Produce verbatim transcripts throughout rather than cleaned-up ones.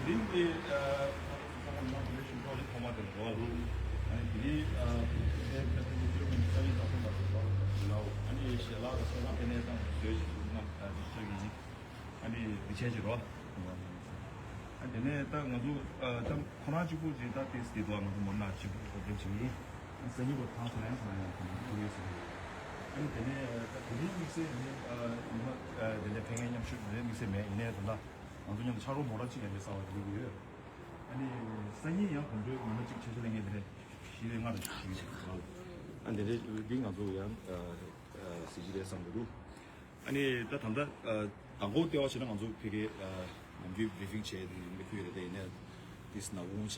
འདི་ཨ་ང་ཚོ་ཚང་མ་ནང་དེ་ཞིག་ཐོག་ལ་ཐོག་མ་དེ་རེད་བ། ཨ་ནི་དེ་ནི་ཨ་ཨེ་ཁ་ཏི་ཀྱི་ཏུ་མི་ས་ཡི་ད་ཐོག་མ་དེ་རེད་བ། ཨ་ནི་ཞལ་ལག་ལ་སོགས་པ་དེ་ནས་ད་བཟོས་ཞིག་ཐུག་ན་ཨ་འདི་ཆགས་ཀྱི་ཡིན། ཨ་ནི་འདི་བྱས་ཀྱི་རོ། ཨ་དེ་ནས་ད་ང་ཚོ་ཨ་ད་ཁོ་རང་གཅིག་པུ་ཅིག་ད་ཏེས་དེ་དུ་ང་ཚོ་མོ་ན་གཅིག་པུ་ཁོ་དེ་བྱེད་ཀྱི་ཡིན། ཨ་སང་ཉིན་པོ་ཐང་སོང་ཡང་ཁོ་རང་ཡང་ཁོ་རང་ཐུག་ཡོད་ཟེར་གྱི་ཡོད། ཨ་ནི་དེ་ནས་ད་དེ་རིང་དམིགས་བསལ་ནི་ཨ་ཉི་མ་ཨ་དེ་ནས་ཕན་ངེས་མཉམ་ཞུགས་དེ་ནས་དམིགས་བསལ་མེད། ཡིན་ནའི་ད་ད་ང་ཚོ་མཉམ་དུ་ཕྱག་རོགས་མོ་ར་གཅིག་ཡང་དེ་གསར་བ་དེ་ལུགས་ཡོད། ཨ་ནི་སང་ཉིན་ཡང་གོམ་བགྲོད་ཉི་མ་གཅིག་ཆེ་ཆེ་ལས་ངེས་དེ་རེད། བཞི་རེ་ལྔ་རེ་ཞིག་ཞུ་ཡོད་ཟེར་གྱི་ཡོད། ཨ་དེ་རེད། འདི་ང་ཚོ་ཡང་ཨ་ཨ་གཟི་བརྗིད་རེད་བསམ་གྱི་འདུག་ཨ་ནི་ད་ད་ལྟ་ཨ་དང་པོ་ལྟེ་བ་བྱས་ན་ང་ཚོ་ཕ་གི་ཨ་ནམ་རྒྱུན་བི་རི་ཕིང་བྱས་ཏེ་ཡིན་པའི་ཁུལ་རེད། དེ་ཡིན་ནའི་ཏིས་ནག་ཁུང་བྱས་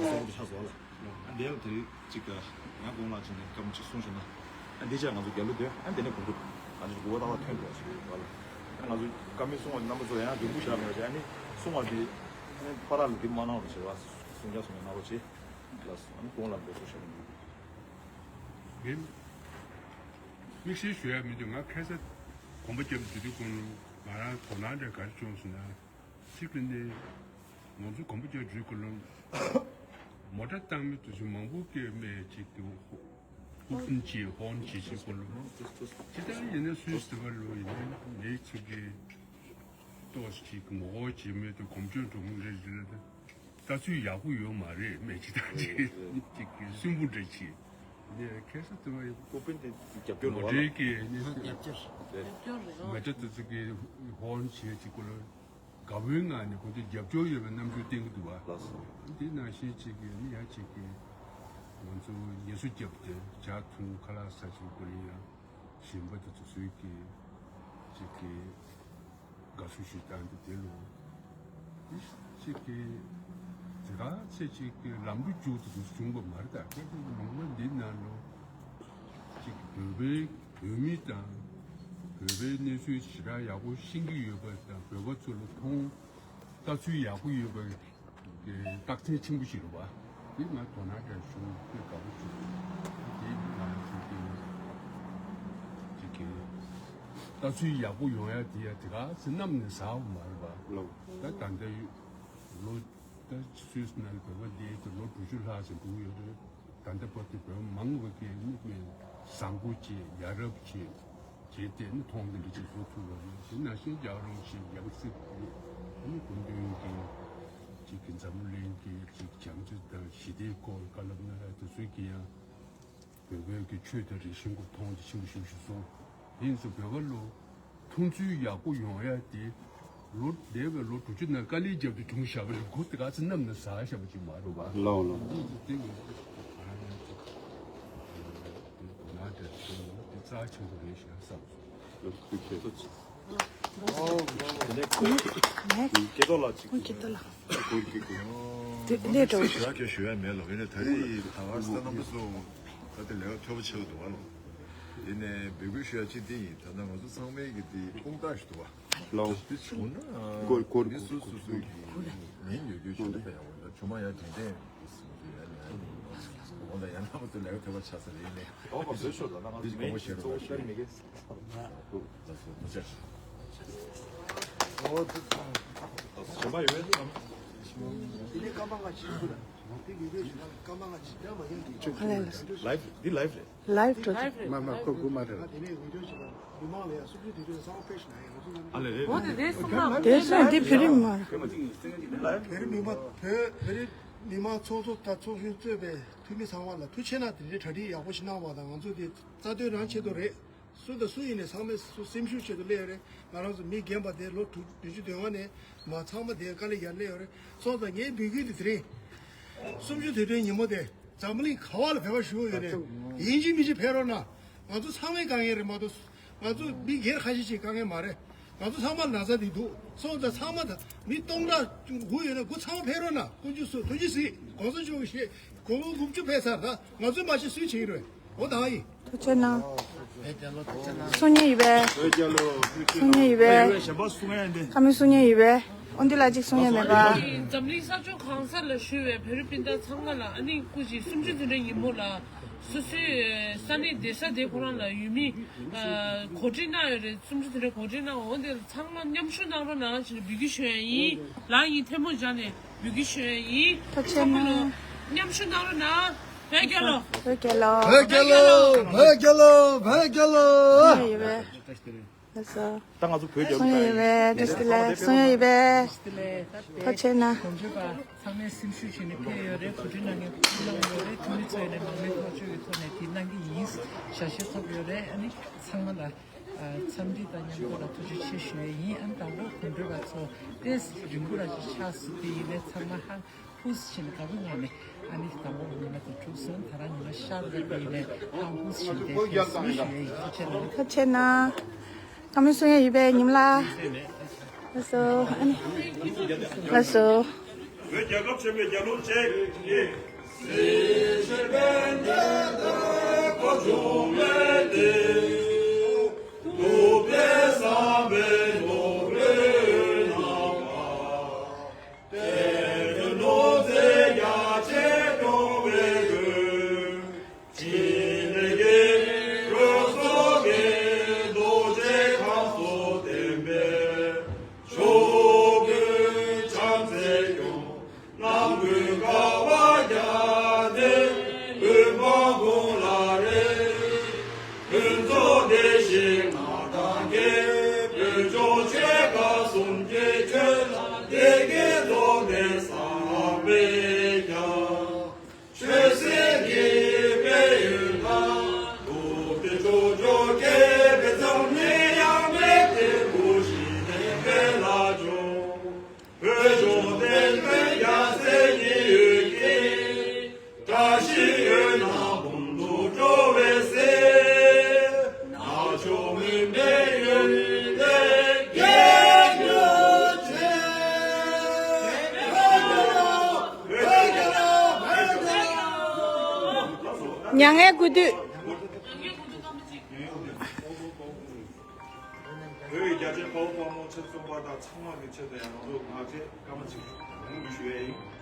སོང་དུ་ཆགས་སོང་ལ། ཨ་འདི་ལ་དེ་རིང་གཅིག་ཨ་ཡང་དགོངས་ལ་བྱས་ནས་སྐར་མ་གཅིག་གསུངས་བྱས་ན། ཨ་འདི་བྱས་ང་ཚོ་རྒྱལ་ལོ་དེ་ཨ་འདི་ནས་གོང་དུ་ང་ཚོ་གུ་བ་ཏག་ཏག་ཐོན་འགྲོ་ཞིག་ཡོད་པ་ལ། ཨ་ང་ཚོ་བཀའ་མོལ་གསུང་བ་རྣམ་པ་ཚོ་ཡང་རིང་པོ་བཞག་མེད་པ་བྱས། ཨ་ནི་གསུང་བ་དེ་ཨ་ནི་ཕ་ར་ལ་འདི་མ་གནང་རོགས་བྱས་པ། གསུང་རྒྱ་གསུང་ཡ་གནང་རོགས་བྱས་ལ། ཨ་ནི་དགོངས་ལ་འགྲོ་སོང་བྱས་ནས་འདུག་ངས་དམིགས་བསལ་ཞུ་ཡ་མི་འདུག་ང་ཁ་སང་གོམ་པ་རྒྱབ་དུས་དུས་ཀུན་ང་རང་དོ་སྣང་འདྲ་ག་རེ་བྱུང་སོང་ན། གཅིག་གི་ནི་ང་ཚོ་གོམ་པ་རྒྱབ་དུས་ཀུན་མོ་ཊ་བཏང་མི་དུས་ཚོད་མང་པོ་སྐད་མེད། གཅིག་གི་ཧུ་ཧུན་གྱིས་ཧོན་གྱིས་བྱེད་ཀུན་ལ། ཅི་ལྟར་ཡིན་ན་སུས་ཟེར་བ་ལོ་ཡིན་ན་ངའི་ཚིག་གི་ཏོག་ཙམ་ཅིག་ངོ་རྒོལ་བྱེད་མི་དུ་གོམ་བགྲོད་འགྲོ་མི་རེད་རེད་ལ། ལྟ་ཚུལ་ཡག་པོ་ཡོད་མ་རེད་མེད་ཅི་ཐང་ཅིག་ཅིག་གི་སུན་པོ་འདྲ་ཅིག་ནས་ཁ་སང་དུ་བ་ཡོད། ཀོ་པིན་དེ་རྒྱབ་སྐྱོར་ངོ་རེད་བ་ལ། སྤྲོད་ཀྱི་ནི་རྒྱབ་སྐྱོར་རེད། རྒྱབ་སྐྱོར་རེད། མེ་ཏྲ་ཏུ་ཙི་གི་ཧོན་བྱེད་ཅིག་གོ་ལ་དགའ་བོའི་ངང་ནས་ཁོང་ཚོས་རྒྱབ་སྐྱོར་ཡོད་པའི་རྣམ་འགྱུར་བསྟན་གྱི་འདུག་བ། ལགས་སོ། དེ་ནང་བཞིན་ཅིག་གི་ནི་ཡ་ཅིག་གི་ང་ཚོ་ཡེ་སུ་རྒྱབ་དེ་ཇ་འཐུང་ཁ་ལག་ཟ་ཅིག་གོ་ལ་ཡ་ཞིམ་པ་དུ་ཙི་ཚུལ་གྱི་ཅིག་གི་དགའ་བསུ་ཞུ་སྟངས་དེ་དེ་ལོ། གཅིག་གིས་དེ་ག་ཚེ་གཅིག་གི་ལམ་འགྲོ་རྒྱུག་ཏུ་བྱུང་བ་མ་རེད། ད་སྐད་ཆ་མང་པོ་འདི་ནང་ལོ་གཅིག་བོད་པའི་བོད་མི་དང་བོད་པའི་གནས་ཚུལ་ཞེ་དྲག་ཡག་པོ་ཤེས་ཀྱི་ཡོད་པ་དང་བོད་པ་ཚོ་ལ་མཐོང་ལྟ་ཚུལ་ཡག་པོ་ཡོད་པ་གི་རྟགས་མཚན་ཆེན་པོ་ཞིག་རེད་བ། འདི་ང་དོ་སྣང་ཀྱང་ཞུ་དགོས་དགའ་པོ་ཞུ། འདི་ང་ཚོ་གི་གཅིག་གི་ལྟ་ཚུལ་ཡག་པོ་ཡོང་ཡ་དེ་ཡ་དེ་ག་ཚེ་གནམ་ནས་ཟག་པ་མ་རེད་བ། ལགས། ད་ད་ལྟ་ལོ་ད་སུད་སི་ནང་བོད་པ་འདི་ལོ་དྲུག་ཅུ་ལྷག་ཙམ་འགྲོ་གི་ཡོད་རེད། ད་ལྟ་བར་དུ་བོད་མང་བ་གིས་ནི་བཟང་པོ་བྱེད། ཡ་རབས་བྱེད། བྱེད་དེ་ནི་མཐོང་ལྡན་པ་ཅིག་བཟོ་ཐུབ་པ་རེད། དེ་ནང་བཞིན་རྒྱལ་བ་རིན་པོ་ཆེ་ཡང་སྲིད་ནི་སྐུ་མདུན་གྱི་ཅིག་གི་འཛམ་བུ་གླིང་གི་ཅིག་བྱམས་བརྩེ་དང་ཞི་བདེའི་སྐོར་བཀའ་སློབ་གནང་ཡ་དེ་ཚོའི་གི་ཡང་བོད་བོད་ཀྱི་ཆོས་དང་རིག་གཞུང་གི་མཐོང་ཆེན་པོ་ཞིག་ཞུ་སོང་། དེ་ཡིན་ཙང་བོད་པ་ལོ་མཐོང་ཚུལ་ཡག་པོ་ཡོང་ཡ་དེ་ལོ་འདས་པའི་ལོ་དྲུག་ཅུ་ནང་དཀའ་ལས་བརྒྱབ་སྟེ་བྱུང་བཞག་པ་རེད། གོ་དེ་ག་ཚོད་གནམ་ནས་ཟག་བཞག་པ་ཅིག་མ་རེད་བ། ལའོ་ལའོ། འདི་ཡིན་ཙང་དེ་ངས་ང་རང་ཡང་ཅིག་དོ་སྣང་སྤྲད་སོང་། དེ་རྩ་ཆེན་པོ་རེད་ཤག་བསམ་སོང་། ལོ་ཁུག་ཁྱེད་ཚོ་ཅིག་དེ་ནས་ཁོ་ནས་སྐེ་ཐོག་ལ་ཅིག་ཁོ་སྐེ་ཐོག་ལ་ཁོ་སྐེ་ཐོག་དེ་ལས་འགྲོ་ཞུ་ཡག་ཞུ་ཡ་མེད་ལ། འོན་ཏེ་ད་རེས་ད་ག་ས་རྣམ་པ་ཚོ་ད་དེ་ལས་ཀ་ཐོལ་པོ་བྱེད་ཀྱི་འདུག་བ་ལོ། དེ་ནས་འབོད་སྐུལ་ཞུ་ཡ་ཅིག་དེ་ཡིན། ད་ལྟ་ང་ཚོ་ཚང་མའི་གི་དེ་དཔུང་རྟགས་ཞིག་འདུག་བ། ལའོ། དེ་བྱུང་ན་སྐོར་སྐོར་མི་སོ་སོ་སོའི་གི་མིང་ཡོད་རྒྱུ་ཞུ་ན་ཡག་པོ་འདུག་ཇོ་མོ་ཡ་དྲན་རྟེན་དེ་སུ་ཡ་ནས་འོ་ན་ཡ་རྣམ་པ་ཚོ་ལས་ཀ་ཐོལ་པོ་ཆགས་ས་རེད། ཡིན་ནས་འོ་མ་བཟོས་ཆོག་ད་ང་ཚོ་མིང་གཙོ་བོ་ཤར་མི་གི། ལའིབ་འདི་ལའིབ་རེད། ལའིབ་འགྲོ་དུས། མ་མ་ཁོ་དགུ་མ་རེད། ཨ་ལེ་རེད། འོ་དེ་དེ་སོང་ན་དེ་སོང་དེ་བོད་རིགས་མ་རེད། བོད་རིགས་མི་མང་བོད་བོད་རིགས་མི་མང་ཚོགས་གཙོ་དང་ཚོགས་གཞོན་གཙོས་པའི་འཐུས་མི་ཚང་མ་ལ་ཐུགས་རྗེ་ཆེ་གནང་། དེ་རིང་གྲ་སྒྲིག་ཡག་པོ་ཞིག་གནང་བ་དང་ང་ཚོ་དེ་རྩ་དོན་རང་ཆེད་དུ་རེད། སུ་དང་སུ་ཡིན་ནས་ཚང་མས་སུ་སེམས་ཤུགས་ཆེད་དུ་སླེབས་ཡོད་རེད། ང་རང་ཚོ་མི་རྒན་པ་དེ་ལོ་དྲུག་བདུན་ཅུ་དོན་ལྔ་ནས་མ་ཚང་མ་དེ་དཀའ་ལས་རྒྱག་སླེབས་ཡོད་རེད། སོང་ཙང་ངའི་འབོད་སྐུལ་དེ་དེ་རིང་གསུམ་བཅུ་དུས་དྲན་ཉིན་མོ་དེ་འཛམ་གླིང་ག་བ་ལ་བོད་པ་བཞུགས་ཡོད་རེད། ཡིན་གཅིག་མིན་གཅིག་ཕེབས་རོགས་གནང་། ང་ཚོ་ཚང་མའི་དཀའ་ངལ་རེད་མ་གཏོགས་ང་ཚོ་མི་སྒེར་ཁ་ཤས་ཤིག་དཀའ་ངལ་མ་རེད། ང་ཚོ་ཚང་མ་ན་ཚ་དེ་འདུག་སོང་ཙང་ཚང་མ་དང་མི་སྟོང་ཕྲག་དགུ་ཡོད་ན་དགུ་ཚང་མ་ཕེབས་རོགས་གནང་། དཀོན་མཆོག་གསུམ་ཐུགས་རྗེ་གཟིགས། གོང་ས་མཆོག་གིས་བཞེས། དགུང་ལོ་དགུ་བཅུ་ཕེབས་ཚར། ད་ང་ཚོ་མ་ཤི་སུས་བྱེད་ཀྱི་རེད། འོ་ད་ཡིན། ཐུགས་རྗེ་གནང་། གསུང་མཁན་ཡིན་པས། གསུང་མཁན་ཡིན་པས། ཁ་མི་གསུང་མཁན་ཡིན་པས། འོ་འདི་ལ་གཅིག་གསུང་མཁན་མེད་པ། འཛམ་གླིང་ས་ཕྱོགས་གང་ས་ལ་བཞུགས་པའི་བོད་རིགས་སྤུན་ཟླ་ཚང་མ་ལ་ཨ་ནི་སྐུ་མཁྱེན་གསུམ་བཅུའི་དུས་དྲན་ཉིན་མོ་ལ་ སོ་སོའི་ས་གནས་བསྡད་ས་དེ་ཁོ་རང་ལ་ཡུལ་མི་གོ་སྒྲིག་གནང་ཡོད་རེད། གསུམ་བཅུ་དེ་འདྲ་གོ་སྒྲིག་གནང་འོ་དེ་ཚང་མ་མཉམ་ཞུགས་གནང་རོགས་གནང་ཞེས་འབོད་སྐུལ་ཞུ་ཡ་ཡིན། ལགས་ཡིན། ཐལ་མོ་སྦྱར་ནས་འབོད་སྐུལ་ཞུ་ཡ་ཡིན། ཐུགས་རྗེ་ཆེ་ཚང་མ་ལོ་གནང་། མཉམ་ཞུགས་གནང་རོགས་གནང་། བོད་རྒྱལ་ལོ། བོད་རྒྱལ་ལོ། བོད་རྒྱལ་ལོ། བོད་རྒྱལ་ལོ། བོད་རྒྱལ་ལོ། ཡོད་པས། ལགས་སོ། ད་ང་ཚོ་བོད་རྒྱལ་ལོ། གསུང་ཡ་ཡོད་པས། བཀྲ་ཤིས་བདེ་ལེགས། གསུང་ཡ་ཡོད་པས། ཐུགས་རྗེ་ཆེ་གནང་། གོང་ཆོད་པ་ཚང་མས་སེམས་ཤུགས་བྱས་ནས་ཕེབས་ཡོད་རེད། གོ་སྒྲིག་གནང་མཁན་ཕུལ་གནང་ཡོད་རེད། འཐུས་མི་ཚོ་ཡིན་ནས་མང་མོས་ཐག་གཅོད་ཀྱི་ཐོག་ནས་དེ་གནང་གི་ཡིན། ཞལ་བཞེས་ཐོབ་ཡོད་རེད། ཨ་ནི་ཚང་མ་ལ་འཚམས་འདྲི་དང་མཉམ་དུ་ལ་ཐུགས་རྗེ་ཆེ་ཞུ་ཡ་ཡིན། ཨ་ནི་དང་པོ་གོ་སྒྲིག་པ་ཚོ་ཏོག་ཙམ་རིང་པོ་ར་ཅིག་ཆགས་སྲིད་དེ་ཡིན་ནས་ཚང་མ་ཧང་ཧུས་ཕྱིན་དགའ་པོའི་ངང་ནས་ཨ་ནི་དང་པོ་ཉི་མ་དེ་གྲུབ་སོང་། ད་རང་ཉི་མ་ཤར་འདུག་པ་ཡིན་ནས་ཧང་ཧུས་ཕྱིན་ཏེ་ཕེབས་སོང་ཞུ་ཡ་ཡིན། ཐུགས་རྗེ་གནང་། ཐུགས་རྗེ་གནང་། བཀའ་མོལ་གསུང་ཡ་ཡོད་པས། ཉིམ་ལགས། ལགས་སོ། ཨ་ནི། ལགས་སོ། བོད་རྒྱལ་ཁབ་ཆེན་པོའི་རྒྱལ་ལོ་བཅས་ཀྱི། མྱ་ངན་གུས་འདུད། བོད་ཀྱི་རྒྱལ་གཅེས་དཔའ་བོ་དཔའ་མོ་ཆེད་གསུམ་པ་དང་ཚང་མ་གི་ཆེད་དུ་ཡང་ང་ཚོ་ངག་བཅད་སྐར་མ་གཅིག་ཞུ་ཡས་ཡིན།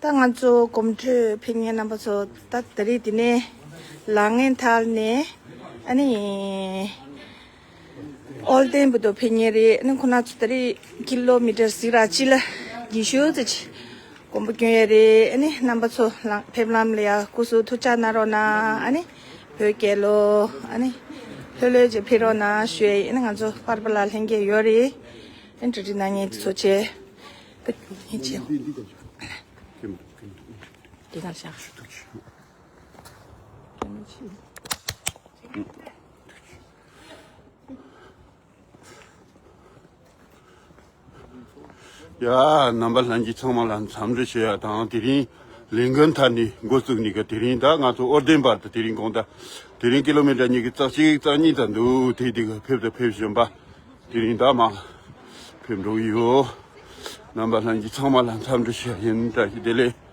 ད་ང་ཚོ་གོམ་བགྲོད་ཕེབས་མཁན་རྣམ་པ་ཚོ་ད་ད་རེས་འདི་ནས་ལ་ངན་ཐལ་ནས་ཨ་ནི་ཨོལ་ལྡན་བར་དུ་ཕེབས་མཁན་རེད། ཨ་ནི་ཁོ་ན་ཚོ་ད་རེས་ཀི་ལོ་མི་ཊར་ཟིག་ར་གཅིག་ལ་ཉི་ཤུ་ཙམ་ཅིག་གོམ་པ་སྐྱོན་ཡས་རེད། ཨ་ནི་རྣམ་པ་ཚོ་ལ་ཕེབས་ལམ་ལ་ཡ་སྐུ་གཟུགས་ཐུགས་ཅག་གནང་རོགས་གནང་། ཨ་ནི་བོད་རྒྱལ་ལོ། ཨ་ནི་ལྷོད་ལྷོད་ཅིག་ཕེབས་རོགས་གནང་ཞུ་ཡས་ཡིན། ཨ་ནི་ང་ཚོ་པར་པ་ལ་ལྷན་རྒྱས་ཡོད་རེད། ཨ་ནི་གྲ་སྒྲིག་གནང་མཁན་ཚོ་བྱས་ད་ངས་བྱས། འདི་གར་བཞག་ཡ། རྣམ་པ་ལྷན་རྒྱས་ཚང་མ་ལ་འཚམས་འདྲི་ཞུ་ཡ་དང་། དེ་རིང་ལས་འགུལ་མཐའ་ནས་འགོ་བཙུགས་ནས་ཀ་དེ་རིང་ད་ང་ཚོ་ཨོར་ལྡན་བར་དུ་དེ་རིང་དགོང་དག་དེ་རིང་ཀི་ལོ་མི་ཊར་ཉི་ཤུ་རྩ་གཅིག་རྩ་གཉིས་ཙམ་འདུག་དེ་དེ་ག་ཕེབས་དང་ཕེབས་བཞིན་པ་དེ་རིང་ད་མ་ཕེབས་འགྲོ་གི་ཡོད། རྣམ་པ་ལྷན་རྒྱས་ཚང་མ་ལ་འཚམས་འདྲི་ཞུ་ཡ་ཡིན། བཀྲ་ཤིས་བདེ་ལེགས།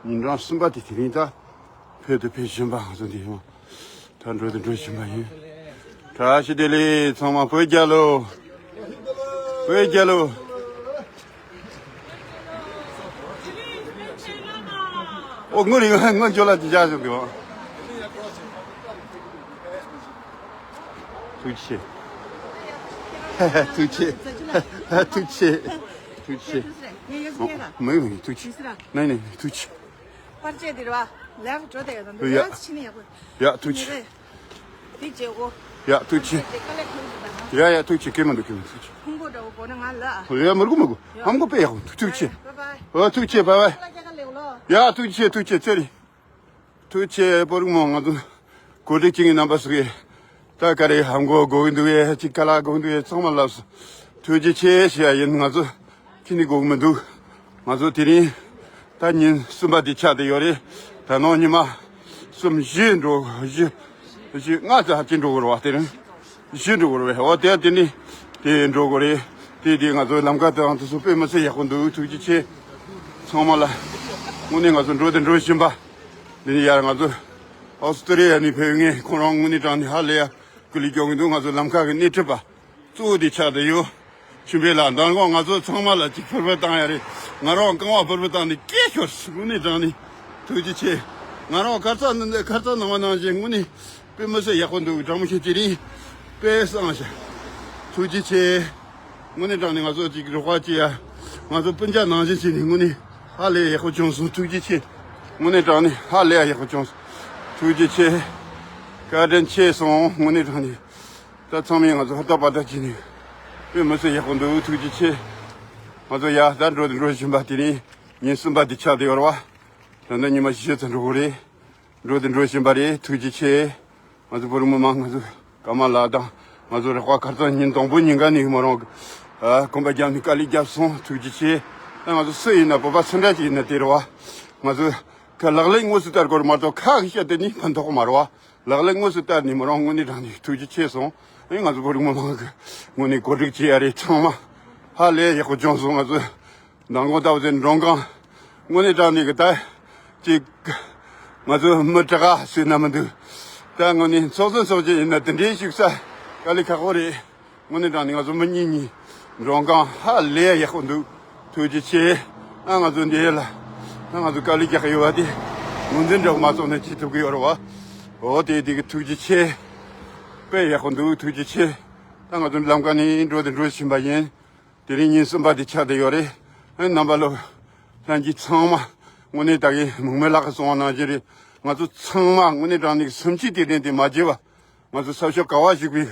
ཉིན་གྲངས་གསུམ་པ་དེ་དེ་རིང་ད་ཕེབས་དང་ཕེབས་བཞིན་པ་ང་ཚོ་འདི་ཡང་ད་འགྲོ་དང་འགྲོ་བཞིན་པ་ཡིན། བཀྲ་ཤིས་བདེ་ལེགས། ཚང་མ་བོད་རྒྱལ་ལོ། བོད་རྒྱལ་ལོ། ཨོ་ངུ་རིང་ངུ་འཇོ་ལ་ཅི་བྱ་ཞོག་གི། ཐུགས་རྗེ་ཆེ། ཐུགས་རྗེ་ཆེ། ཐུགས་རྗེ་ཆེ། ཐུགས་རྗེ་ཆེ། མི་ཡོང་། ཐུགས་རྗེ་ཆེ། ནས་ནས་ཐུགས་རྗེ་ཆེ། པར་ཆས་འདིར་བ་ལེགས་འགྲོ་དེ་ཡོད་དམ། ཡ། འདི་ཕྱི་ནས་ཡག་པོ། ཡ་ཐུགས་རྗེ་ཆེ། འདི་བྱེད་དགོས། ཡ་ཐུགས་རྗེ་ཆེ། དཀའ་ལས་ཁག་ཅིག་དང་། ཡ་ཡ་ཐུགས་རྗེ་ཆེ། སྐད་མ་འདུག་སྐད་མ་ཐུགས་རྗེ་ཆེ། ཁོང་པོ་འདྲ་བོ་དགོས་ན་ང་ལ། ཡ་མི་དགོས་མི་དགོས། ཧམ་གོ་དཔེ་ཡག་པོ་ཐུགས་རྗེ་ཆེ། བའི་བའི། ཨ་ཐུགས་རྗེ་ཆེ་བའི་བའི། ཁ་ལག་ཁ་ལག་ལོ། ཡ་ཐུགས་རྗེ་ཆེ། ཐུགས་རྗེ་ཆེ་ཚེ་རིང་། ཐུགས་རྗེ་ཆེ། བོད་རིགས་མང་ང་ཚོ་གོ་སྒྲིག་བྱེད་མཁན་རྣམ་པ་ཚོ་གིས་ད་ག་རེ་ཧམ་གོ་དགོས་ཀྱི་འདུག་ཨེ། ཅིག་ཁ་ལག་དགོས་ཀྱི་འདུག་ཨེ། ཚང་མ་ལ་ཐུགས་རྗེ་ཆེ་ཞུ་ཡ་ཡིན། ང་ཚོ་ཁྱིམ་ནས་དགོས་ཀྱི་མི་འདུག་ང་ཚོ་དེ་རིང་ད་ཉིན་གསུམ་པ་དེ་ཆགས་བསྡད་ཡོད་རེད། ད་ནངས་ཉི་མ་གསུམ་བཞི་འགྲོ། བཞི་བཞི་ལྔ་ཙམ་ཅིག་འགྲོ་དགོས་རེད་བ། དེ་རིང་བཞི་འགྲོ་དགོས་རེད་བས། འོ་དེ་དེ་ནས་དེ་འགྲོ་དགོས་རེད། དེ་དེ་ང་ཚོ་ལམ་ཁ་དང་དེ་ཚོ་དཔེ་མི་སྲིད་ཡག་པོ་འདུག་ཐུགས་རྗེ་ཆེ། ཚང་མ་ལ་དངོས་གནས་ང་ཚོ་འགྲོ་དང་འགྲོ་བཞིན་པ། འདི་ནས་ཡར་ང་ཚོ་ཨོ་སི་ཏྲེ་ལི་ཡ་ནས་ཕེབས་མཁན་ཁོང་རང་དངོས་གནས་དྲང་གནས་ཧ་ལས་ཡ་སྐུ་ལས་སྐྱོན་གྱི་འདུག་ང་ཚོ་ལམ་ཁ་གི་སྣེ་ཁྲིད་པ་གཙོ་བོ་དེ་ཆགས་བསྡད་ཡོད། ཆུན་པེ་ལགས། མདང་དགོང་ང་ཚོ་ཚང་མ་ལ་ཅིག་ཕུར་བུ་བཏང་ཡ་རེད། ང་རང་རྐང་པ་ཕུར་བུ་བཏང་ནས་སྐད་ཤོར་སོང་། དངོས་གནས་དྲང་གནས་ཐུགས་རྗེ་ཆེ། ང་རང་ཁ་སང་ནང་ཁ་སང་ནང་བ་ནང་བཞིན་དངོས་གནས་དཔེ་མི་སྲིད་ཡག་པོ་འདུག་དྲང་མོ་བཤད། དེ་རིང་དཔེ་བཟང་ཤག་ཐུགས་རྗེ་ཆེ། དངོས་གནས་དྲང་གནས་ང་ཚོ་ཅིག་རོགས་པ་བྱེད་ཡ། ང་ཚོ་སྤུན་ཀྱག་ནང་བཞིན་བྱས་ནས་དངོས་གནས་ཧ་ལས་ཡག་པོ་བྱུང་སོང་། ཐུགས་རྗེ་ཆེ། དངོས་གནས་དྲང་གནས་ཧ་ལས་ཡག་པོ་བྱུང་སོང་། ཐུགས་རྗེ་ཆེ། བཀའ་དྲིན་ཆེ་སོང་། དངོས་གནས་དྲང་གནས་ད་ཚང་མས་ང་ཚོ་ཧུར་ཐག་པ་ཐག་བྱས་ནས་དཔེ་མི་སྲིད་ཡག་པོ་འདུག་ཐུགས་རྗེ་ཆེ། ང་ཚོ་ཡ་ད་འགྲོ་དང་འགྲོ་བཞིན་པ། དེ་རིང་ཉིན་གསུམ་པ་དེ་ཆགས་བསྡད་ཡོད་རེད་བ། ད་ལྟ་ཉི་མ་བཞི་ཙམ་འགྲོ་གི་རེད། འགྲོ་དང་འགྲོ་བཞིན་པ་རེད། ཐུགས་རྗེ་ཆེ། ང་ཚོ་བོད་རིགས་མི་མང་ང་ཚོ་ཀརྨ་ལགས་དང་ང་ཚོ་རེ་ཁོ་ཁ་སང་ཉིན་དང་པོ་ཉིན་ག་ནས་མོ་རང་ཨ་གོམ་པ་བརྒྱབ་ནས་དཀའ་ལས་བརྒྱབ་སོང་། ཐུགས་རྗེ་ཆེ། ད་ང་ཚོ་སུ་ཡིན་ན་བོད་པ་སུ་འདྲ་ཅིག་ཡིན་ན་དེ་རེད་བ། ང་ཚོ་ཁ་ལག་ལེན་དངོས་སུ་བསྟར་དགོས་རེད་མ་གཏོགས་ཁ་གིས་བཤད་དེ་ནི་ཕན་ཐོགས་མ་རེད་བ། ལག་ལེན་དངོས་སུ་བསྟར་ནས་མོ་རང་དངོས་གནས་དྲང་གནས་ཐུགས་རྗེ་ཆེ་སོང་། ཨེ་ང་ཚོ་བོད་རིགས་མི་མང་གི་དངོས་གནས་གོ་སྒྲིག་བྱས་ཡ་རེད། ཚང་མ་ཧ་ལས་ཡག་པོ་བྱུང་སོང་། ང་ཚོ་མདང་དགོང་ལྟ་བུ་ཚོའི་མགྲོན་ཁང་དངོས་གནས་དྲང་གནས་ཀྱི་ད་ཅིག་ང་ཚོ་མི་དྲག་ག་ཟེར་ན་མི་འདུག་ད་དངོས་གནས་ཚོགས་གཙོ་ཚོགས་ཆེན་ཡིན་ན་དེ་འདྲའི་བཞུགས་ས་དཀའ་ལས་ཁག་པོ་རེད། དངོས་གནས་དྲང་གནས་ང་ཚོ་མི་གཉིས་གཉིས་མགྲོན་ཁང་ཧ་ལས་ཡག་པོ་འདུག་ཐུགས་རྗེ་ཆེ། ཨ་ང་ཚོ་འདི་ལ་ཨ་ང་ཚོ་དཀའ་ལས་རྒྱག་གི་ཡོད་པ་དེ་ངོས་འཛིན་འདྲ་བོ་མ་བྱུང་ན་བྱེད་ཐུབ་ཀྱི་ཡོད་རེད་བ། འོ་དེ་དེ་གི་ཐུགས་རྗེ་ཆེ། དཔེ་ཡག་པོ་འདུག་ཐུགས་རྗེ་ཆེ། ད་ང་ཚོ་ལམ་ཁ་ནས་འགྲོ་དང་འགྲོ་བཞིན་པ་ཡིན། དེ་རིང་ཉིན་གསུམ་པ་དེ་ཆགས་བསྡད་ཡོད་རེད། ཨ་རྣམ་པ་ལོ་ལྷན་རྒྱས་ཚང་མ་དངོས་གནས་ད་གིན་མིག་དམར་ལགས་ཀྱིས་གསུངས་པ་ནང་བཞིན་རེད། ང་ཚོ་ཚང་མ་དངོས་གནས་དྲང་གནས་སེམས་ཅན་དེ་དྲན་དེ་མ་བརྗེད་པ། ང་ཚོ་ས་ཕྱོགས་ག་བ་བཞུགས་པའི་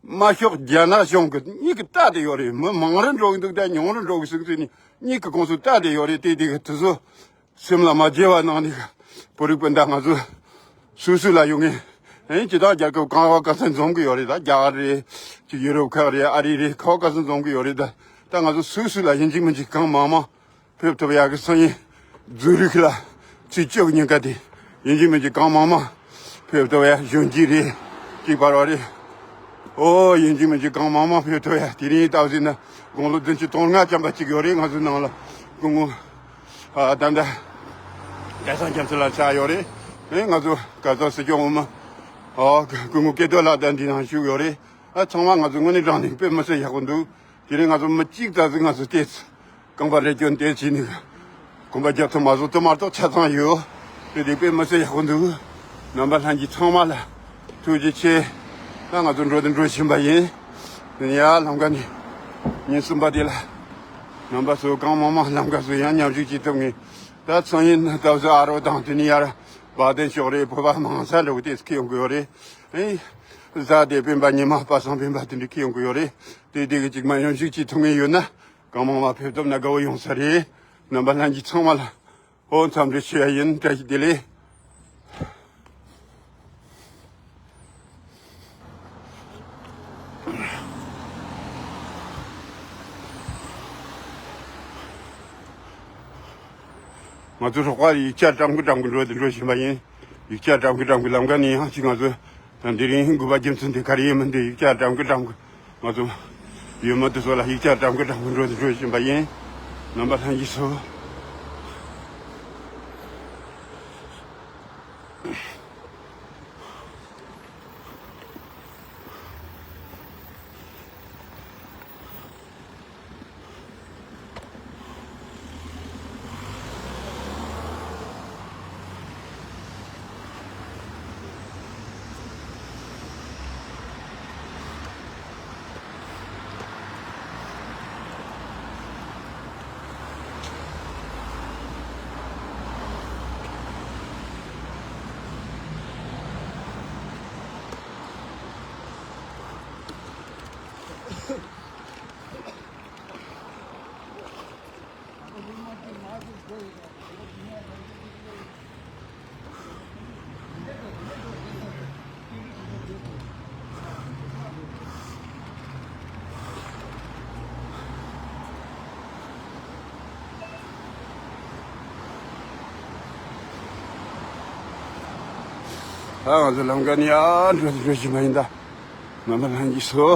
དམར་ཤོག་རྒྱ་ནག་གཞུང་གིས་མིག་གིས་བལྟས་བསྡད་ཡོད་རེད། མི་མང་རུ་འགྲོ་གི་འདུག་ད་ཉུང་རུ་འགྲོ་གི་འདུག་ཟེར་ནས་མིག་གིས་ཁོང་ཚོ་བལྟས་བསྡད་ཡོད་རེད། དེ་དེ་གི་དུས་ཚོད་སེམས་ལ་མ་བརྗེད་པ་གནང་ནས་བོད་རིགས་སྤུན་ཟླ་ང་ཚོ་སུད་སི་ལ་ཡོད་མཁན། ཨེ་སྤྱིར་བཏང་རྒྱལ་ཁབ་གང་བ་ག་ས་འཛོམས་ཀྱི་ཡོད་རེད། ད་རྒྱ་གར་རེད། ཅིག་ཡུ་རོབ་ཁག་རེད། ཨ་རི་རེད། ག་བ་ག་ས་འཛོམས་ཀྱི་ཡོད་རེད། ད་ད་ང་ཚོ་སུད་སི་ལ་ཡིན་གཅིག་མིན་གཅིག་གང་མང་མང་ཕེབས་ཐུབ་ཡག་གི་སང་ཉིན་ཛུ་རིག་ལ་ཚེས་བཅུ་གི་ཉིན་ཀ་དེ་ཡིན་གཅིག་མིན་གཅིག་གང་མང་མང་ཕེབས་ཐུབ་ཡག་གཞོན་སྐྱེས་རེད། གཅིག་བར་བ་རེད། ཨོ་ཡིན་གཅིག་མིན་གཅིག་གང་མང་མང་ཕེབས་ཐུབ་ཡག་དེ་རིང་ལྟ་བུ་ཟིན་ན་དགུང་ལོ་བདུན་ཅུ་དོན་ལྔ་ཅན་པ་གཅིག་ཡོད་རེད། ང་ཚོའི་ནང་ལ་སྐུ་ངོ་ཨ་ད་ལྟ་སྐལ་བཟང་རྒྱ་མཚོ་ལགས་ཆགས་ཡོད་རེད། ཨེ་ང་ཚོ་སྐལ་བཟང་སྲིད་སྐྱོང་འོག་མ་ཨོ་སྐུ་ངོ་སྐལ་རྡོར་ལགས་ད་འདི་ནང་བཞུགས་ཡོད་རེད། ཨ་ཚང་མ་ང་ཚོ་དངོས་གནས་དྲང་གནས་དཔེ་མི་སྲིད་ཡག་པོ་འདུག་དེ་རིང་ང་ཚོ་མི་གཅིག་ཙམ་ཟིག་ང་ཚོ་བལྟས་ཚེ་རྐང་པ་རེ་སྐྱོན་བལྟས་བྱས་ནས་གོམ་པ་རྒྱབ་ཐུབ་མ་སོང་། དེ་མ་གཏོགས་ཆ་ཚང་ཡོད། དེ་དེ་དཔེ་མི་སྲིད་ཡག་པོ་འདུག་རྣམ་པ་ལྷན་རྒྱས་ཚང་མ་ལ་ཐུགས་རྗེ་ཆེ། ད་ང་ཚོ་འགྲོ་དང་འགྲོ་བཞིན་པ་ཡིན། དེ་ནས་ཡར་ལམ་ཁ་ནས་ཉིན་གསུམ་པ་དེ་ལ་རྣམ་པ་ཚོ་གང་མང་མང་ལམ་ཁ་ཚོ་ཡང་མཉམ་ཞུགས་བྱེད་ཐུབ་ངེས། ད་ཚང་ཡིན་ད་བཟོ་ཨ་རོ་དང་དེ་ནས་ཡར་བ་དན་ཤོག་རེད། བོད་པ་མང་ས་འགྲོ་གི་དེ་ཁྱེད་ཡོང་གི་ཡོད་རེད། ཨེ། གཟའ་ཟླ་སྤེན་པ་ཉི་མ་པ་སངས་སྤེན་པ་དེ་འདྲ་ཁྱེད་ཡོང་གི་ཡོད་རེད། དེ་དེ་གི་ཅིག་མ་ཡོང་ཞིག་ཅིག་ཐུག་ངེས་ཡོད་ན་གང་མང་མ་ཕེབས་ཐུབ་ན་དགའ་བོ་ཡོང་ས་རེད། རྣམ་པ་ལྷན་རྒྱས་ཚང་མ་ལ་ཨོ་འཚམས་འདྲི་ཞུ་ཡ་ཡིན། བཀྲ་ཤིས་བདེ་ལེགས། ང་ཚོ་རོགས་པ་ཡིག་ཆ་བཀྲམ་གི་བཀྲམ་གི་འགྲོ་དེ་འགྲོ་བཞིན་པ་ཡིན། ཡིག་ཆ་བཀྲམ་གི་བཀྲམ་གི་ལམ་ཁ་ནས་ཡང་ཅིག་ང་ཚོ་ད་འདི་རིང་དགོན་པ་རྒྱུ་མཚན་དེ་ག་རེ་ཡིན་མིན་དེ་ཡིག་ཆ་བཀྲམ་གི་བཀྲམ་གི་ང་ཚོ་ཡུལ་མི་དེ་ཚོ་ལ་ཡིག་ཆ་བཀྲམ་གི་བཀྲམ་གི་འགྲོ་དེ་འགྲོ་བཞིན་པ་ཡིན། རྣམ་པ་ལྷན་རྒྱས་ཚོ། ད་ང་ཚོ་ལམ་ཀ་ནས་ཡར་འགྲོ་དུ་འགྲོ་བཞིན་པ་ཡིན། ད་ནམ་མཁའ་ལྷན་རྒྱས་སོ།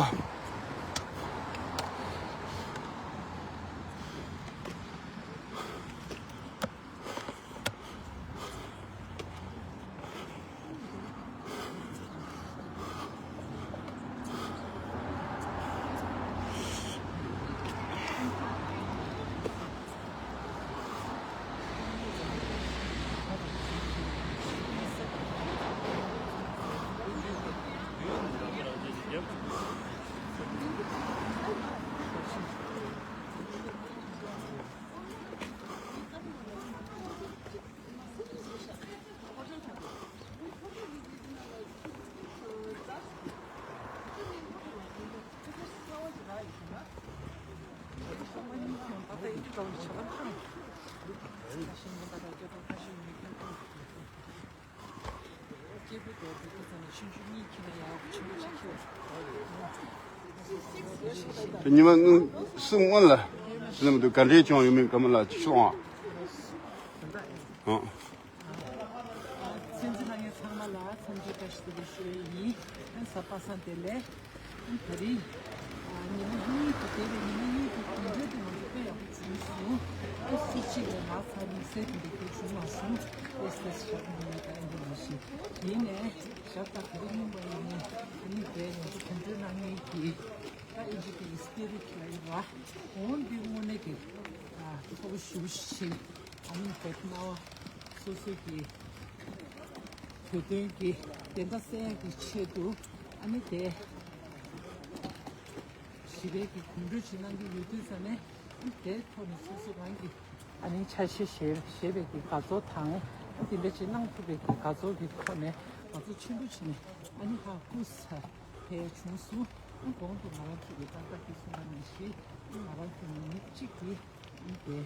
ཉི་མ་གསུམ་སྔོན་ལ་ཟིན་མི་འདུག་ག་འདྲས་བྱུང་ཡོད་མེད་ག་མ་ལ་ཅིག་གསུང་ཨ། ཨ། ཚན་རྩལ་ལྷན་རྒྱས་ཚང་མ་ལ་འཚམས་འདྲི་བཀྲ་ཤིས་བདེ་ལེགས་ཞུ་ཡས་ཡིན། གཟའ་པ་སངས་བདེ་ལེགས། ད་རིང་ཉི་མ་གཉིས་ཀྱི་འདས་པའི་ཉི་མ་གཉིས་ཀྱི་གོམ་བགྲོད་དེ་ང་ཚོ་དཔེ་ཡག་པོ་བྱུང་སོང་། ཨ་སུ་གཅིག་ལས་ལག་ཚར་དམིགས་བསལ་དེ་འདྲ་སྐྱོར་བྱུང་མ་སོང་། ཏེས་ཏེས་ཞག་གི་ཉི་མ་ད་ཨེ་འདྲ་མ་ཤེས། ཡིན་ནའི་ཞག་ད་ག་རེ་སྙིང་པ་ཡིན་ནའི་ཨ་ནི་དེ་ང་ཚོ་གོམ་བགྲོད་གནང་མཁན་གྱི་ད་ཨིན་ཇི་གི་སི་པི་རི་ཊི་ལ་ཡིན་པ་འོ་འདི་དངོས་གནས་ཀྱི་ཨ་ཁོ་པ་ཞུ་ཤིང་ཨ་ནི་བོད་སྨྲ་བ་སོ་སོ་གི་བོད་དོན་གྱི་བདེན་མཐའ་གསལ་ཡག་གི་ཆེད་དུ་ཨ་ནི་དེ་ཞི་བའི་གི་གོམ་བགྲོད་ཅིག་གནང་གི་ཡོད་དུས་ཙ་ནས་ཨ་ནི་དེའི་ཐོག་ནས་སོ་སོ་རང་གི་ཨ་ནི་ཆ་ཤས་བཞེས་བཞེས་པའི་གི་དགའ་ཚོར་དང་ཨ་དེ་འདྲ་ཅིག་གནང་ཐུབ་པའི་གི་དགའ་ཚོར་གི་ཐོག་ནས་དགའ་ཚོར་ཆེན་པོ་བྱས་ནས་ཨ་ནི་ཧ་སྐུ་ས་ཕེབས་བྱུང་སོང་། ཨ་གོང་དུ་ང་རང་ཚོ་གི་ཏག་ཏག་གི་གསུངས་པ་ནང་བཞིན་ཨ་ང་རང་ཚོ་ནི་མི་གཅིག་གི་དེ་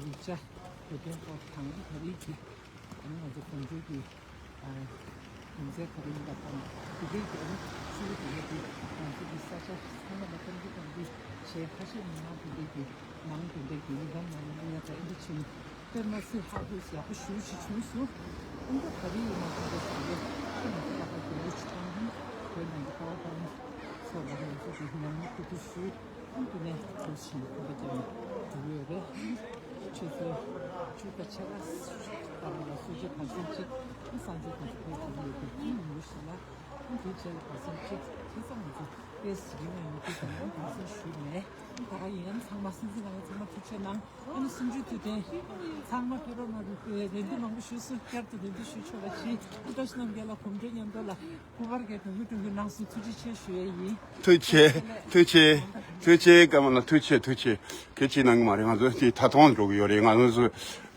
ཡིག་ཆ་བོད་དོན་སྐོར་དང་ད་རེས་ཀྱི་ང་ཚོ་གོམ་བགྲོད་ཀྱི་རྒྱུ་མཚན་ག་རེ་ཡིན་པ་དང་དེ་རིང་གི་ཚུལ་དེ་ཡོད་དེ་ང་ཚོ་གི་ས་ཆ་ཚང་མ་ལ་གཏམ་རྒྱུད་གཏམ་རྒྱུད་བྱས། ཁ་ཤས་མི་མང་དེ་འདྲས་ཀྱི་ནང་དེ་འདྲས་ཀྱི་ཡིན་གམ་མ་ཡིན་ཡ་ད་ཨེ་འདྲ་ཕྱིན་དཔེར་ན་སི་ཧ་ཧུ་ཡག་པོ་ཞུ་ཞིག་བྱུང་སོང་། ཨ་ད་ག་རེ་ཡིན་ན་དེ་འདྲ་ཞུ་ཡོད། ཁྱེད་ང་ཚོ་ལ་ཁ་གི་ལུགས་ཅིག་བཏང་ཡིན། བོད་ནང་གི་ཀ་བ་བཏང་ཚོ་ལ་ང་ཚོ་གི་ཉམས་མྱོང་ཐུབ་ཐུབ་ཞུས། ཨ་དེ་ནས་ཁོ་ཞིང་ཁོ་པ་ཀྱང་འགྲོ་གི་ཡོད་རེད། ཆུ་ཚོད་བཅུ་དང་ཕྱེད་ཀ་ལྟ་བུ་ལ་གསོལ་ཇ་གང་འཚམ་ཅིག་ཨ་སང་ཆུ་དང་ཁོ་འགྲོ་གི་ཡོད་དེ་ཨ་ཉིན་མོ་ཞིག་ལ་ཨ་དེ་རྗེས་ལ་གང་འཚམ་ཅིག་ཁ་སང་ང་ཚོ་ཏེས་ཡིན་ན་ཡོད་དེ་དང་ཨ་གང་འཚམ་ཞུས་མེད། ཨ་ད་ག་ཡིན་ཡང་ཚང་མ་སྲིད་འཛིན་ལགས་ཚང་མ་ཐུགས་རྗེ་གནང་། ཨ་ནི་གསུམ་བཅུའི་དུས་དྲན་ཚང་མ་ཕེབས་རོགས་གནང་། རེ་འདུན་མང་པོ་ཞུས་སོང་། བསྐྱར་དུ་རེ་འདུན་ཞུ་ཆོག་པ་ཞིག་ཨ་བཀྲ་ཤིས་རྣམ་རྒྱལ་ལ་གོམ་བགྲོད་མཉམ་དུ་ལ་སྐུ་པར་གྱི་དུང་གི་དུང་གི་གནང་སོང་། ཐུགས་རྗེ་ཆེ་ཞུ་ཡས་ཡིན། ཐུགས་རྗེ་ཆེ། ཐུགས་རྗེ་ཆེ། ཐུགས་རྗེ་ཆེ། ཀརྨ་ལགས་ཐུགས་རྗེ་ཆེ། ཐུགས་རྗེ་ཆེ། གལ་ཆེ་གནང་གི་མ་རེད། ང་ཚོ་དེ་ད་དུང་འགྲོ་གི་ཡོད་རེད། ང་ཚོ་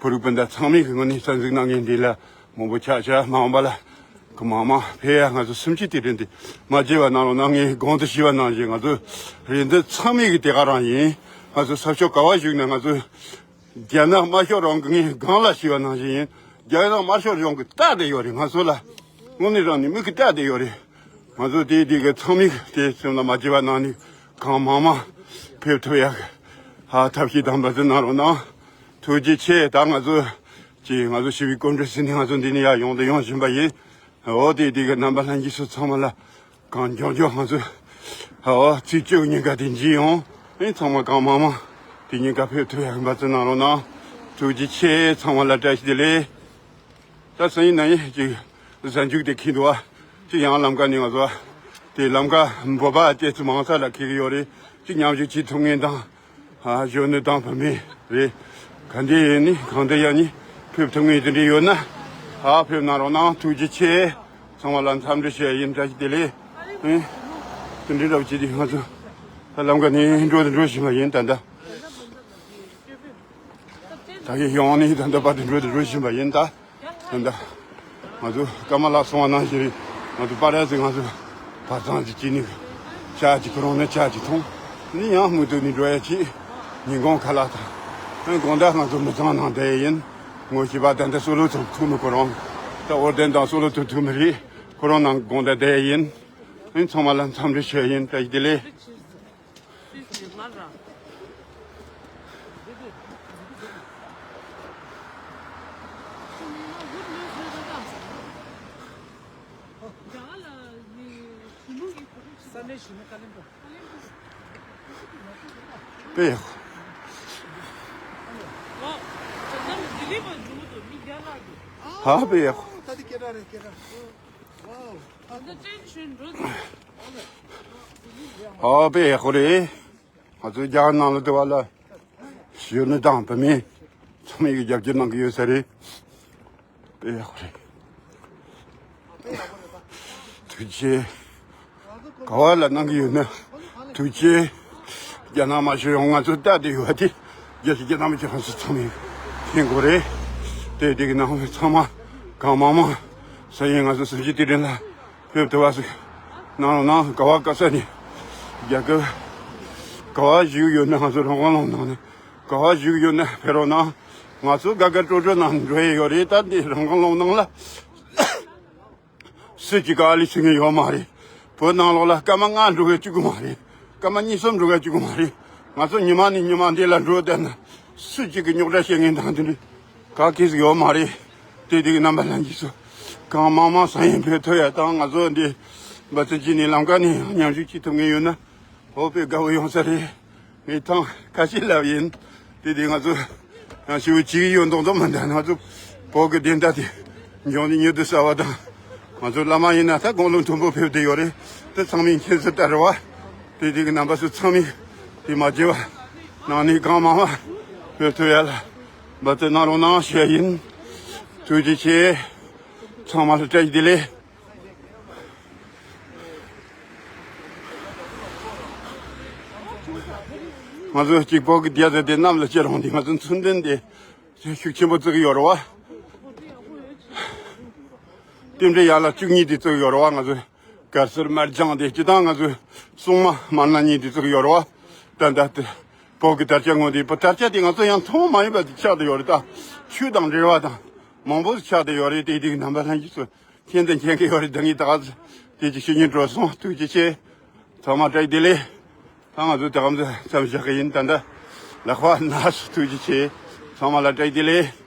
བོད་རིགས་སྤུན་ཟླ་ཚང་མས་གི་ངོས་ནས་རྩ་འཛུགས་གནང་མཁན་འདི་ལ་མང་པོ་ཆགས་ཆགས་མ་འོངས་པ་ལ་གི་མང་མང་ཕེབས་ཡ། ང་ཚོ་གསུམ་བཅུའི་དུས་དྲན་འདི་མ་བརྗེད་པ་གནང་རོགས་གནང་། ངས་གོང་དུ་ཞུས་པ་ནང་བཞིན་ང་ཚོ་རེ་འདུན་ཚང་མས་གི་དེ་ག་རང་ཡིན། ང་ཚོ་ས་ཕྱོགས་ག་བ་བཞུགས་ན་ང་ཚོ་རྒྱ་ནག་དམར་ཤོག་རང་གི་ངས་སྒང་ལ་ཞུས་པ་ནང་བཞིན་ཡིན། རྒྱ་ནག་དམར་ཤོག་རང་གི་རྟགས་དེ་ཡོད་རེད། ང་ཚོ་ལ་དངོས་གནས་རང་ནས་མིག་གི་རྟགས་དེ་ཡོད་རེད། ང་ཚོ་དེ་དེ་གི་ཚང་མས་དེ་སེམས་ལ་མ་བརྗེད་པ་གནང་ནས་གང་མང་མང་ཕེབས་ཐུབ་ཡག་གི་ཧ་ཐབས་ཤེས་དང་འབད་བརྩོན་གནང་རོགས་གནང་། ཐུགས་རྗེ་ཆེ། ད་ང་ཚོ་ཀྱི་ང་ཚོ་ཞི་བའི་སྐོར་འདྲ་ཟིན་ནས་ང་ཚོ་འདི་ནས་ཡར་ཡོང་དུ་ཡོང་བཞིན་པ་ཡིན། འོ་དེ་དེ་གི་རྣམ་པ་ལྷན་རྒྱས་ཚོ་ཚང་མ་ལ་གང་མགྱོགས་མགྱོགས་ང་ཚོ་ཨོ་ཚེས་བཅུ་ཉིན་ཀ་དེ་འཇིག་ཡོང་། ཨེ་ཚང་མ་གང་མང་མང་དེ་ཉིན་ཀ་ཕེབས་ཐུབ་ཡག་འབད་བརྩོན་གནང་རོགས་གནང་། ཐུགས་རྗེ་ཆེ། ཚང་མ་ལ་བཀྲ་ཤིས་བདེ་ལེགས། ད་སང་ཉིན་གནངས་ཉིན་ཅིག་གཟའ་མཇུག་དེ་འཁེལ་འདུག་བ། ཅིག་ཡང་ལམ་ཀ་ནས་ང་ཚོ་དེ་ལམ་ཀ་འབོད་པ་བྱེད་ཚུལ་མང་ས་ལ་འཁེལ་གི་ཡོད་རེད། ཅིག་མཉམ་ཞུགས་བྱེད་ཐུབ་མཁན་དང་། ཨ། གཞོན་ནུ་དང་བུད་མེད་རེད། ག་འདྲ་ཡིན་ནི་གང་འདྲ་ཡང་ནི་ཕེབས་ཐུབ་མཁན་དེ་འདྲ་ཡོད་ན། ཨ། ཕེབས་གནང་རོགས་གནང་། ཐུགས་རྗེ་ཆེ། ཚང་མ་ལ་འཚམས་འདྲི་ཞུ་ཡ་ཡིན། བཀྲ་ཤིས་བདེ་ལེགས། ཨེ། དེ་འདྲའི་རབ་བྱེད་དེ་ང་ཚོ་ད་ལམ་ཀ་ནས་འགྲོ་དང་འགྲོ་བཞིན་པ་ཡིན། ད་ལྟ་ད་གིན་ཡོང་ནས་ད་ལྟ་བར་དུ་འགྲོ་དང་འགྲོ་བཞིན་པ་ཡིན། ད་ད་ལྟ་ང་ཚོ་ཀརྨ་ལགས་གསུངས་པ་ནང་བཞིན་རེད། ང་ཚོ་པར་ཡ་ཟིག་ང་ཚོ་བར་གཙང་ཅིག་བྱས་ནས་ཇ་ཅིག་ཁོ་རང་ནས་ཇ་ཅིག་འཐུང་། ནི་ཡང་མུ་མཐུད་ནས་འགྲོ་ཡ་ཅིག་ཉིན་གུང་ཁ་ལག་དང་། དགོང་དག་ང་ཚོ་མི་ཚང་ནང་བསྡད་ཡིན། ངོ་ཤེས་པ་ད་ལྟ་སོ་ལོ་ཐུབ་ཐུབ་མི་ཁོ་རང་། ད་ཨོར་ལྡན་དང་སོ་ལོ་ཐུབ་ཐུབ་མི་རེད། ཁོ་རང་ནང་དགོང་དག་བསྡད་ཡིན། ཚང་མ་ལ་འཚམས་འདྲི་ཞུ་ཡ་ཡིན། བཀྲ་ཤིས་བདེ་ལེགས། དཔེ་ཡག་པོ། ཧ། དཔེ་ཡག་པོ། ཨོ། དཔེ་ཡག་པོ་རེད། ང་ཚོའི་རྒྱ་གར་ནང་ལ་དེ་བ་ལ་གཞོན་ནུ་དང་བུད་མེད་ཚང་མས་རྒྱབ་སྐྱོར་གནང་གི་ཡོད་ས་རེད། དཔེ་ཡག་པོ་རེད། ཐུགས་རྗེ་ཆེ། ག་བ་ལ་གནང་གི་ཡོད་ན་ཐུགས་རྗེ་ཆེ། རྒྱ་ནག་མ་ཤོར་ཡོང་། ང་ཚོ་ལྟ་དེ་ཡོད་དེ། རྒྱལ་སྤྱི་རྒྱ་ནག་མི་སྤྱི་ཚོགས་ཚང་མས་མཁྱེན་དགོས་རེད། དེ་དེ་གི་ནང་ཚང་མ་གང་མང་མང་སང་ཉིན་ང་ཚོ་གཟའ་མཇུག་དེ་རིང་ལ་ཕེབས་ཐུབ་པ་ཞིག་གནང་རོགས་གནང་། ག་བ་ག་ས་ནས་རྒྱལ་ཁབ་ག་བ་བཞུགས་ཡོད་ན་ང་ཚོ་རང་དབང་ལུང་ནང་ནས་ག་བ་བཞུགས་ཡོད་ན་ཕེབས་རོགས་གནང་། ང་ཚོ་དགའ་དགའ་སྤྲོ་སྤྲོ་ནང་འགྲོ་ཡི་ཡོད་རེད། ད་འདི་རང་དབང་ལུང་ནང་ལ་སུ་གཅིག་ག་ལས་ཕྱིན་མཁན་ཡོད་མ་རེད། བོད་ནང་ལོགས་ལ་སྐར་མ་ལྔ་འགྲོ་མཁན་གཅིག་པུ་མ་རེད། སྐར་མ་གཉིས་གསུམ་འགྲོ་མཁན་གཅིག་པུ་མ་རེད། ང་ཚོ་ཉི་མ་ནས་ཉི་མ་འདི་ལ་འགྲོ་བསྡད་ན་སུ་གཅིག་གི་རྙོག་དྲ་བཤད་མཁན་དང་དེ་འདྲ་ག་གེ་ཞིག་ཡོད་མ་རེད། དེ་དེ་གི་རྣམ་པ་ལྷན་རྒྱས་ཚོ་གང་མང་མང་སང་ཉིན་ཕེབས་ཐུབ་ཡ་དང་། ང་ཚོ་འདི་འབད་བརྩོན་བྱས་ནས་ལམ་ཀ་ནས་མཉམ་ཞུགས་བྱེད་ཐུབ་མཁན་ཡོད་ན། ཨོ། དཔེ་དགའ་བོ་ཡོང་ས་རེད། ངས་ཐེངས་ཁ་ཤས་ལབ་ཡིན། དེ་དེ་ང་ཚོ་ཡང་ཞུ་བྱེད་ཀྱི་ཡོད་མདོག་མདོག་མི་འདུག་ང་ཚོ་བོད་ཀྱི་བདེན་མཐའ་དེ་འབྱུང་འདི་མྱུར་དུ་གསལ་བ་དང་། ང་ཚོ་བླ་མ་ཡིན་ན་ད་དགུང་ལོ་མཐོན་པོ་ཕེབས་བསྡད་ཡོད་རེད། དེ་ཚང་མས་མཁྱེན་གསལ་ལྟར་རེད་བ། དེ་དེ་གི་རྣམ་པ་ཚོ་ཚང་མས་དེ་མ་བརྗེད་པ་གནང་ནས་གང་མང་མང་ཕེབས་ཐུབ་ཡ་ལ་འབད་བརྩོན་གནང་རོགས་གནང་ཞུ་ཡ་ཡིན། ཐུགས་རྗེ་ཆེ། ཚང་མ་ལ་བཀྲ་ཤིས་བདེ་ལེགས། ང་ཚོ་གཅིག་པོ་གི་རྒྱལ་ས་དེ་གནམ་ལ་སྐྱེལ་རུང་དེ་ང་ཚོ་མཚོན་དོན་དེ་ཤུགས་ཆེན་པོ་བརྩི་གི་ཡོད་རེད་བ། རྟེན་འབྲེལ་ཡན་ལག་བཅུ་གཉིས་དེ་བརྩི་གི་ཡོད་རེད་བ། ང་ཚོ་ག་སར་དམར་ལྗང་དེ་སྤྱི་བཏང་ང་ཚོ་སྲུང་མ་དམར་ནག་གཉིས་དེ་བརྩི་གི་ཡོད་རེད་བ། ད་ལྟ་དེ་བོད་ཀྱི་དར་ཆ་ངོ་དེ་བོད་དར་ཆ་དེ་ང་ཚོ་ཡང་ཐུན་མོང་མ་ཡིན་པ་དེ་ཆགས་བསྡད་ཡོད་རེད། ད་ཆོས་དང་འབྲེལ་བ་དང་མང་པོ་ཆགས་བསྡད་ཡོད་རེད། དེ་དེ་གི་རྣམ་པ་ལྷན་རྒྱས་ཚོ། མཁྱེན་དང་མཁྱེན་གྱི་ཡོད་རེད། ད་ངས་ད་ག་ཚོད་དེ་ཅིག་ཤེས་སྙིང་བྲོ་སོང་། ཐུགས་རྗེ་ཆེ། ཚང་མ་བཀྲ་ཤིས་བདེ་ལེགས། ད་ང་ཚོ་ད་ག་ཚོད་མཚམས་བཞག་གི་ཡིན། ད་ལྟ་ལག་པ་ན་སོང་། ཐུགས་རྗེ་ཆེ། ཚང་མ་ལ་བཀྲ་ཤིས་བདེ་ལེགས།